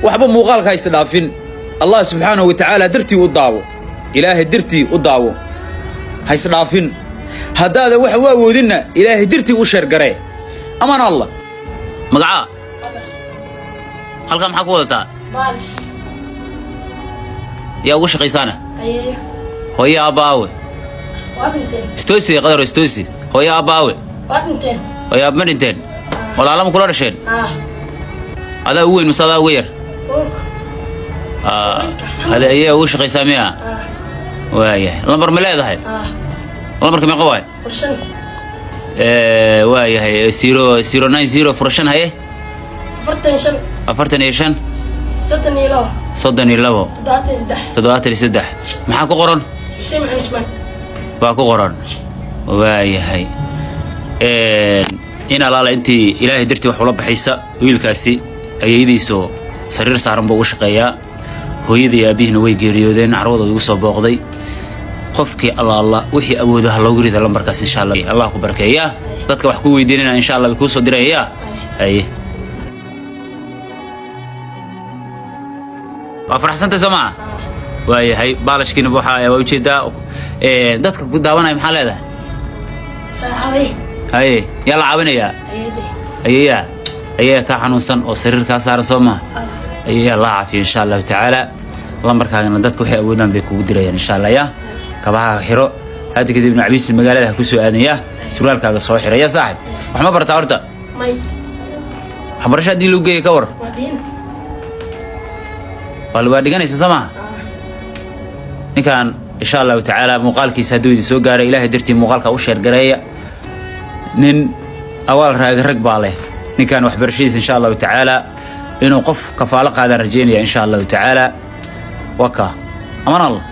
Waxba muuqaalka ha isdhaafin. Allah subxaanahu wa tacaala dartii u daawo, Ilaahay dartii u daawo, ha isdhaafin. Haddaadan wax u awoodinna, Ilaahay dartii u share garee. Amaan Allah. Magacaa halkaa maxaa ku wadataa? Baalish. Yaa ugu shaqaysaana? Ayeeyo. Hooyo, aabba aawe? Waa dhinteen. Istoosi, Qadaro, istoosi. Hooyo, aabba aawe? Waa dhinteen. Hooyo, aabba ma dhinteen? Walaalama kula dhasheen? Ah. Adaa ugu weyn mase adaa ugu yar? Og. Ah, ade ayaa ugu shaqaysaa miya? Ah. Waayahay, lambar ma leedahay? Ah. Lambarka meeqa waay? 5. Waayahay, 0 0 9 0 5, haye. 45. 45. 32. 32. 73. 73. Maxaa ku qoran? Xuseen Macalin Usmaan. Waa ku qoran. Waayahay, in alaala intii Ilaahay dartii wax ula baxaysa, wiilkaasi ayaydiisoo sariir saaran buu ugu shaqeeyaa. Hooyadii, aabbihiina way geeriyoodeen. Carwada igu soo booqday. Qofkii allaala wixii awoodaha loogu rida lambarkaas, insha Allah. Allah ku barkeeya. Dadka wax ku weydiinana, insha Allah, way kuu soo diraya. Haye, waa faraxsantay, soo maa? Waayahay, baalashkiina waxaa waa ujeedaa. Dadka ku daawanaya maxaa leedahay? Saacaday. Haye, yaa la caawinayaa? Ayeeday. Ayeeyaa, ayeeyaa kaa xanuunsan oo sariir kaa saaran, soo maha? Ah. Ayeeyaa la caafiyo, insha Allahu tacaala. Lambarkaagana dadka waxay awoodaan bay kugu dirayaan, insha Allah. Ya kabaha xiro hadda kadibna cabiisi magaalada ha kusoo aadan. Ya surwaalkaaga soo xira. Ya saaxib, wax ma bartaa horta? May. Waxbarasho haddii lagu geeya, ka war? Waa diin. Waa dhiganaysa, soo maha? Ah. Ninkan, insha Allahu tacaala, muuqaalkiisa hadduu idin soo gaaray, Ilaahay dartii muuqaalka u share gareeya. Nin awaal raagi rag baa leh. Ninkan waxbarashadiisa, insha Allahu tacaala, inuu qof kafaalo qaadaan rajeynaya, insha Allahu tacaala. Waka aman Allah.